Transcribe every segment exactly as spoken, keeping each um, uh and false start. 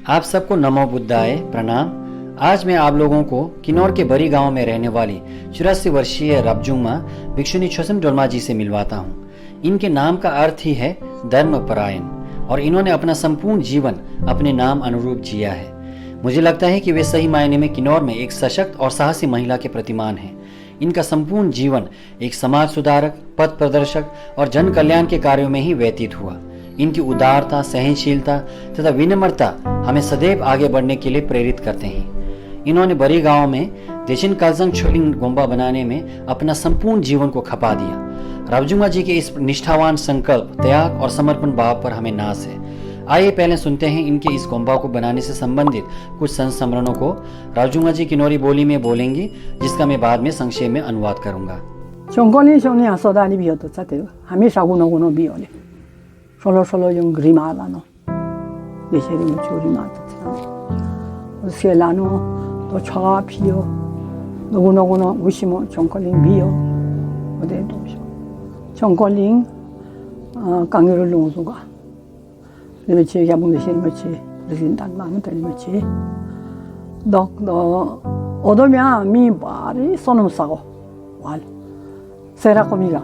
आप सबको नमो बुद्धाय, प्रणाम। आज मैं आप लोगों को किन्नौर के बरी गांव में रहने वाली चौरासी वर्षीय राब्जुंगमा भिक्षुणी छोसम डोलमा जी से मिलवाता हूँ। इनके नाम का अर्थ ही है धर्म परायण और इन्होंने अपना संपूर्ण जीवन अपने नाम अनुरूप जिया है। मुझे लगता है कि वे सही मायने में किन्नौर में एक सशक्त और साहसी महिला के प्रतिमान हैं। इनका संपूर्ण जीवन एक समाज सुधारक, पथ प्रदर्शक और जन कल्याण के कार्यों में ही व्यतीत हुआ। इनकी उदारता, सहनशीलता तथा विनम्रता हमें सदैव आगे बढ़ने के लिए प्रेरित करते हैं। इन्होंने बरी गांव में देशिन कालजंग छोलिंग गोम्बा बनाने में अपना संपूर्ण जीवन को खपा दिया। राब्जुंगमा जी के इस निष्ठावान संकल्प, त्याग और समर्पण भाव पर हमें नाज है। आइए पहले सुनते हैं इनके इस गोम्बा को बनाने से संबंधित कुछ संस्मरणों को। राब्जुंगमा जी किन्नौरी बोली में बोलेंगी, जिसका मैं बाद में संक्षेप में अनुवाद करूंगा। चोंकोली शोनी आसोदानी बियो तो चाते, हमेशा गुनो गुनो बियो ले। सोलो सोलो युंग रिमा लानो। देशे रिमा चोरी मा तो चाते। उसे लानो तो छगा पियो। दो गुनो गुनो उशिमो चोंकोलिंग बियो। ओदे तो। चोंकोलिंग, अ, कांगेरो लुंगजुगा। रिमेचे, याबुंग देशे रिमेचे, रिजिन तान मांग ते रिमेचे। दक दो, ओदो म्या मी बारी सोनम सागो। वाल। सेरा कोमिगा।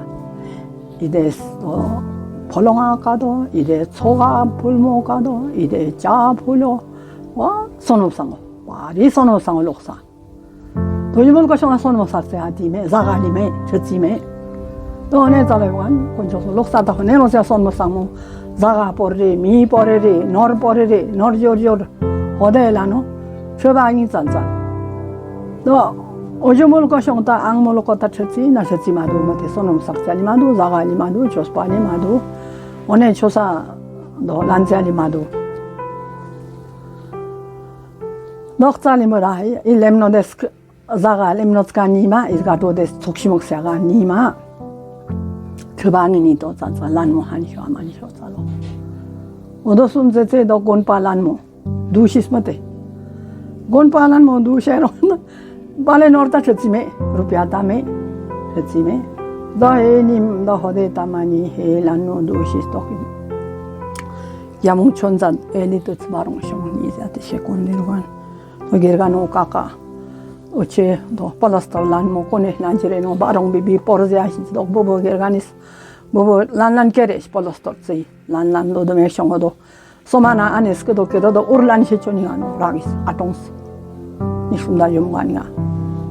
इदे दो, फोलोंगा का दो, इदे छोगा फुलमो का दो, इदे चा फुलो। वा सोनम सागो। बारी सोनम सागो लोकसा। दोजी मुलुक शोंग सोनम साक्से हाती में, जागा ली में, छची में। तो ने चाले वान, कोन चोसो लोकसा त होने रो से सोनम सामो, जागा पोरे रे, मी पोरे रे, नोर पोरे रे, नोर जोर जोर, होदे लानो, शोबा आंगी चाल चाल। तो ओजो मुलुक शोंग ता आंग मुलुक ता छची, ना छची मादु, मते सोनम साक्से ली मादु, जागा ली मादु, चोसपा ली मादु, ओने चोसा दो लांचे ली मादु। नोक चाली मरा है, इ लेमनो देस्क जागा लेमनोचका निमा, इजगा तो देश छोकशिमोक स्यागा निमा। खबांग नि तो चाचा लान मो हानि शो, मानि शो चालो। ओदो सुन जे चे दो गोन पालन मो, दुशिस मते। गोन पालन मो दुशे रो, बाले नोरता छची में, रुपया ता में, छची में। दो हे निम, दो होदे ता मानि हे लान मो दुशिस तो कि। यामुं छोन जान, एली तो चबारों शों नि जाते शे कोन दिरुवान। तो गिरगानो काका। ओचे दो पलस्तर लान मो कोने लान चिरे नो बारों बिबी पोर जे आशी दो बोबो गिरगानिस। बोबो लान लान केरे पलस्तर से लान लान दो दो मे शोंग दो। सोमाना आनेस के दो के दो दो उर लान शे चोनी गानो रागिस आटोंस। निशुंदा युम गानिया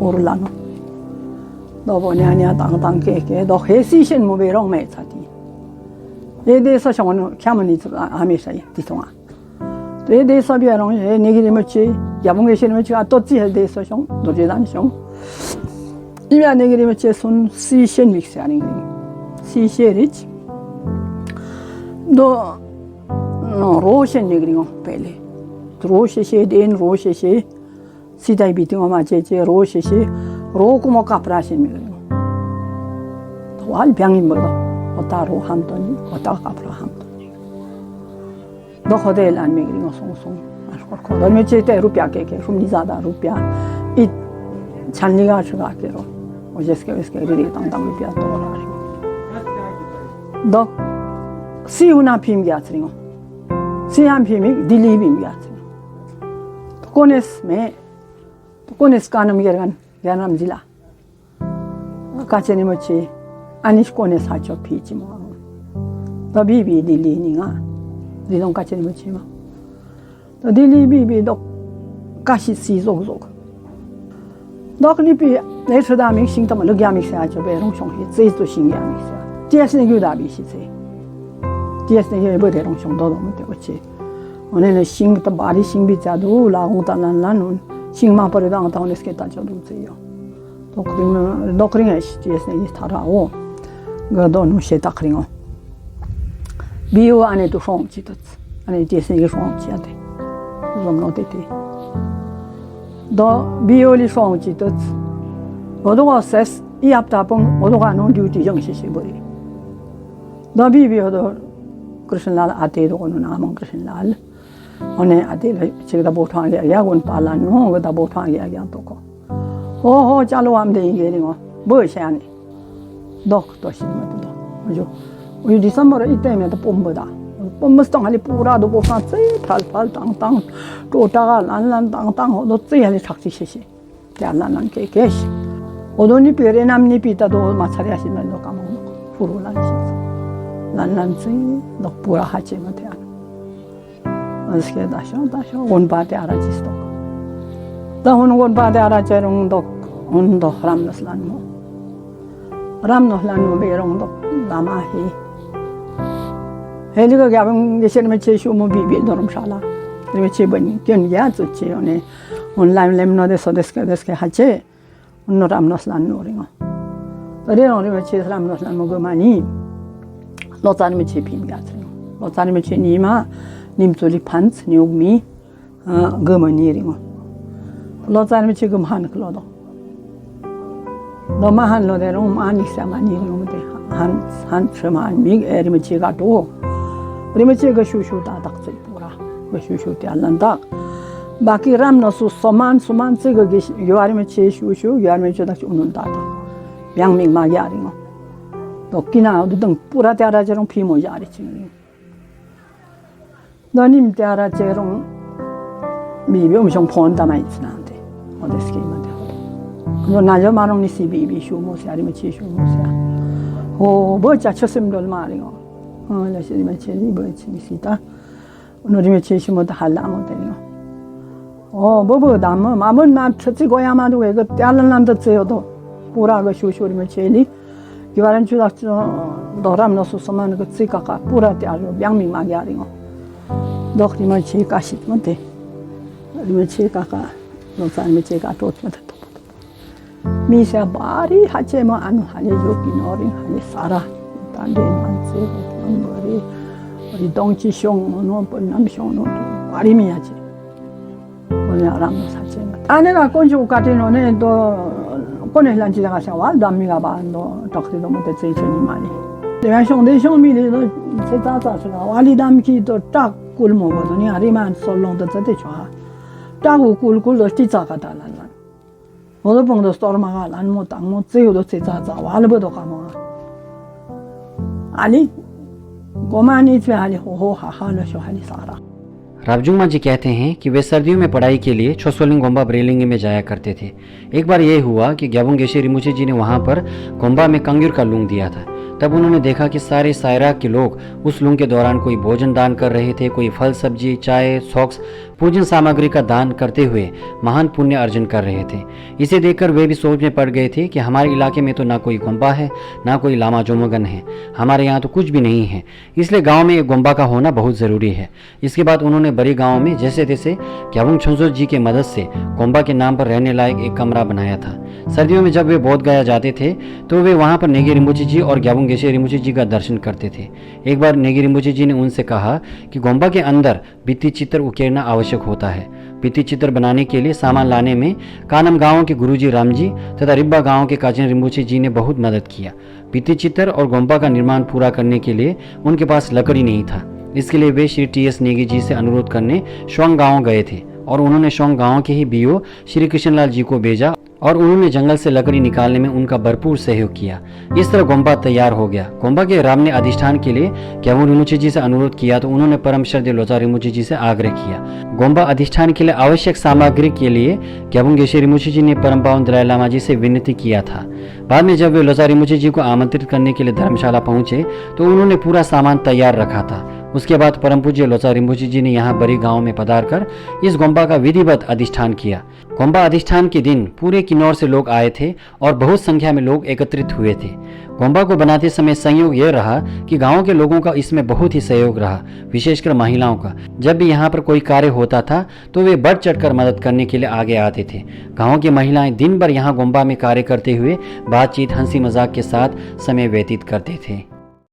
उर लानो। दो बो न्या न्या तांग तांग के के दो हेसी शेन मो बेरों मे चाती। ए दे सा शोंग नो क्या मनी हमेशा ही तितोंगा। तो ये देश अभी आरों, ये नेगिरी मचे, याबुंग एशियन मचे, आ तो ची है देश शों, दो जे दान शों। इम्या नेगिरी मचे सुन सी शेन मिक्स यारिंग। सी शे रिच। दो, नो, रो शेन नेगिरी हो पहले। तो रो शे शे, देन रो शे शे, सीताई बीती हो मा चे चे, रो शे शे, रो कुमो कापरा शेन नेगिरी हो। तो वाल ब्यांगिन बोलो, होता रो हम तो नहीं, होता कापरा हम तो नहीं। दो खोदे लान मेगरी ngo song song। Ashkor खोदे में चेते रुपया के के, सुमनी ज्यादा रुपया। इ छानली गा छुगा के रो। ओ जैसे के इसके रिरी तंग तंग रुपया तो रा रे। दो सी हुना फिम गया छरिंगो। सी हम फिम दिल्ली बिम गया छरिंगो। तो कोनेस में, तो कोनेस कानम गेरगन, ज्ञानम जिला। काचेनी मची, अनिश कोने साचो फीची मो। तभी भी दिल्ली निंगा, दिलों काचेनी मची मा। तो दिल्ली भी भी दो काशी सी जोग जोग। दोक निपी, ने सदा मिक्सिंग तम लुग्या मिक्स आचो बे रोंग शोंग ही, चेज तो शिंग्या मिक्स। टीएस ने गुदा भी सी से। टीएस ने गुदा बे रोंग शोंग दो दो मते बच्चे। ओने ने शिंग त बारी शिंग भी चादू, लागू ता लान लान उन। शिंग मा परे दांग ता ओने स्के ता चादू से यो। Dokring, dokring es, ties ne is tara o. Ga donu she takring o. Biu ane tu shong chitut. Ane ties ne shong chiate. Zom no tete. Do biu li shong chitut. Odo ses, i apta pung, odo ga no duty jang shi shi buri. Do bi bi odo Krishnlal ate do no namang Krishnlal. One ate le chik da bothang ya, ya gun palan no, ga da bothang ya, ya toko. Ho, ho, chalo am de nge ringo. Bo shani. Dok to shi ma to. Uju. Uju December ite me to pum bo da. पम्मस तंग हाली पूरा दो पोसा चाहिँ फल फल तंग तंग टोटा गा लन लन तंग तंग हो दो चाहिँ हाली ठक्ची शेषे। त्या लन लन के केश। ओदो निपी रे नाम निपी ता दो माछा रे आशी में दो काम हो। पुरो लन शेष। लन लन चाहिँ दो पूरा हाचे मते आना। उसके दाशो, दाशो, उन बाते आरा चिस्तो। त हुन उन बाते आरा चेरुंग दो, उन दो राम नसलान मो। राम नसलान मो बेरुंग दो, लामा हे। हेली को ग्याबंग गेशे रिमेचे शु मो बीबी धर्मशाला। रिमेचे बनी, क्यों गया चुच्चे, उन्हें, उन लाइम लेम नो दे सो देश के, देश के हाचे। उन्नो राम नसलान नो रिंगो। तरे रिमेचे राम नसलान मो गमानी। लोचान रिमेचे भीम ग्याच रिंगो। लोचान रिमेचे नीमा, नीम चोली फंस, नियोग मी, अ, गमानी रिंगो। लोचान रिमेचे गमहान कलो दो। दो महान लो दे रिंगो, मानिक से मानी रिंगो मते। हान, हान, समान मी, ए, रिमेचे गाटो। रिमेचे गशु शु ता तक से पूरा। गशु शु त्या लन तक। बाकी राम नसु समान, समान से ग-, गिश-, ग्यार रिमेचे शु शु, ग्यार रिमेचे तक उन्नुन ता तक। ब्यांग मिंग मा ग्यारिंगो। तो किना, दो दंग पूरा त्यारा चेरुंग फीमो जारी चिंग। दो निम त्यारा चेरुंग बीबी उम शोंग फोन तमाई चिनाते। ओ देश के मते हो। दो नाजो मारुंग निसी बीबी शु मो से, आरी मचे शु मो से। हो, बो चाचो सिम डोल मारिंगो। हाँ, लसी मचे नी बो चिनी सीता। उन्नो रिमेचे शिमो त हाला मो तेरियो। ओ, बुबु दाम, मामुन ना छची गोया मादु गे, ग त्यालन नंद चेयो दो। पूरा ग शुशु रिमेचे ली। ग्यारन चुदा दोहराम नसु समान ग चिका का पूरा त्यालो ब्यांग मिंग मा ग्यारिंगो। दोख रिमेचे का शित मते। रिमेचे का का, लोचान रिमेचे का टोट मते तो। मिसा बारी हाचे म आनु हाले जो पिनोरिंग हाले सारा। तांडे मानसे नम्बरी। अरे दोंगची शोंग मनो पर नम शोंग नो बारी मी हाचे। ओने आराम न साचे मत। आने का कोन जो काटे नो ने तो कोने लंची लगा से वाल दामी का बांदो टकरी दो मते चेचो नी माली। ते शोंग दे शोंग मी दे तो से ता ता सुना वाली दाम की तो टाक कुल मो को दुनिया रिमान सोलोंग तो चते छुआ। टाक कुल कुल दो टीचा का ताला। होदो पोंगदो store मगा लान मो तांग मो चेयो दो चेचाचा वाल बदो कामो। आली गोमानी चे हाली हो हो हा हा लो शो हाली सारा। राबजुंगमा जी कहते हैं कि वे सर्दियों में पढ़ाई के लिए छोसोलिंग गोम्बा ब्रेलिंग में जाया करते थे। एक बार ये हुआ कि ग्याबुंग गेशे रिमुची जी ने वहां पर गोम्बा में कंग्युर का लुंग दिया था। तब उन्होंने देखा कि सारे सायरा के लोग उस लुंग के दौरान कोई भोजन दान कर रहे थे, कोई फल, सब्जी, चाय, सॉक्स, पूजन सामग्री का दान करते हुए महान पुण्य अर्जन कर रहे थे। इसे देखकर वे भी सोच में पड़ गए थे कि हमारे इलाके में तो ना कोई गोम्बा है, ना कोई लामा जोमोगन है, हमारे यहाँ तो कुछ भी नहीं है, इसलिए गांव में एक गोम्बा का होना बहुत ज़रूरी है। इसके बाद उन्होंने बड़ी गांव में जैसे तैसे ग्याबुंग छुंजो जी के मदद से गोम्बा के नाम पर रहने लायक एक कमरा बनाया था। सर्दियों में जब वे बोधगया जाते थे, तो वे वहां पर नेगी रिमुची जी और ग्याबुंग गेशे रिमुची जी का दर्शन करते थे। एक बार नेगी रिमुची जी ने उनसे कहा कि गोम्बा के अंदर भित्ति चित्र उकेरना आवश्यक होता है। भित्ति चित्र बनाने के लिए सामान लाने में कानम गांव के गुरुजी रामजी तथा रिब्बा गांव के काजिन रिम्बोछे जी ने बहुत मदद किया। भित्ति चित्र और गोम्बा का निर्माण पूरा करने के लिए उनके पास लकड़ी नहीं था। इसके लिए वे श्री टी एस नेगी जी से अनुरोध करने श्वांग गांव गए थे और उन्होंने श्वांग गांव के ही बीओ श्री कृष्णलाल जी को भेजा। और उन्होंने जंगल से लकड़ी निकालने में उनका भरपूर सहयोग किया। इस तरह गोम्बा तैयार हो गया। गोम्बा के राम ने अधिष्ठान के लिए ग्याबुंग रिमुची जी से अनुरोध किया तो उन्होंने परम श्रद्धेय लोचा रिमुची जी से आग्रह किया। गोम्बा अधिष्ठान के लिए आवश्यक सामग्री के लिए ग्याबुंग गेशे रिमुची जी ने परम पावन दलाई लामा जी से विनती किया था। बाद में जब वे लोचा रिमुची जी को आमंत्रित करने के लिए धर्मशाला पहुंचे तो उन्होंने पूरा सामान तैयार रखा था। उसके बाद परम पूज्य लोचा रिमुची जी ने यहाँ बरी गांव में पधार कर इस गोम्बा का विधिवत अधिष्ठान किया। गोम्बा अधिष्ठान के दिन पूरे किन्नौर से लोग आए थे और बहुत संख्या में लोग एकत्रित हुए थे। गोम्बा को बनाते समय संयोग यह रहा कि गांव के लोगों का इसमें बहुत ही सहयोग रहा, विशेषकर महिलाओं का। जब भी यहाँ पर कोई कार्य होता था तो वे बढ़ चढ़कर मदद करने के लिए आगे आते थे। गांव की महिलाएं दिन भर यहाँ गोम्बा में कार्य करते हुए बातचीत, हंसी मजाक के साथ समय व्यतीत करते थे।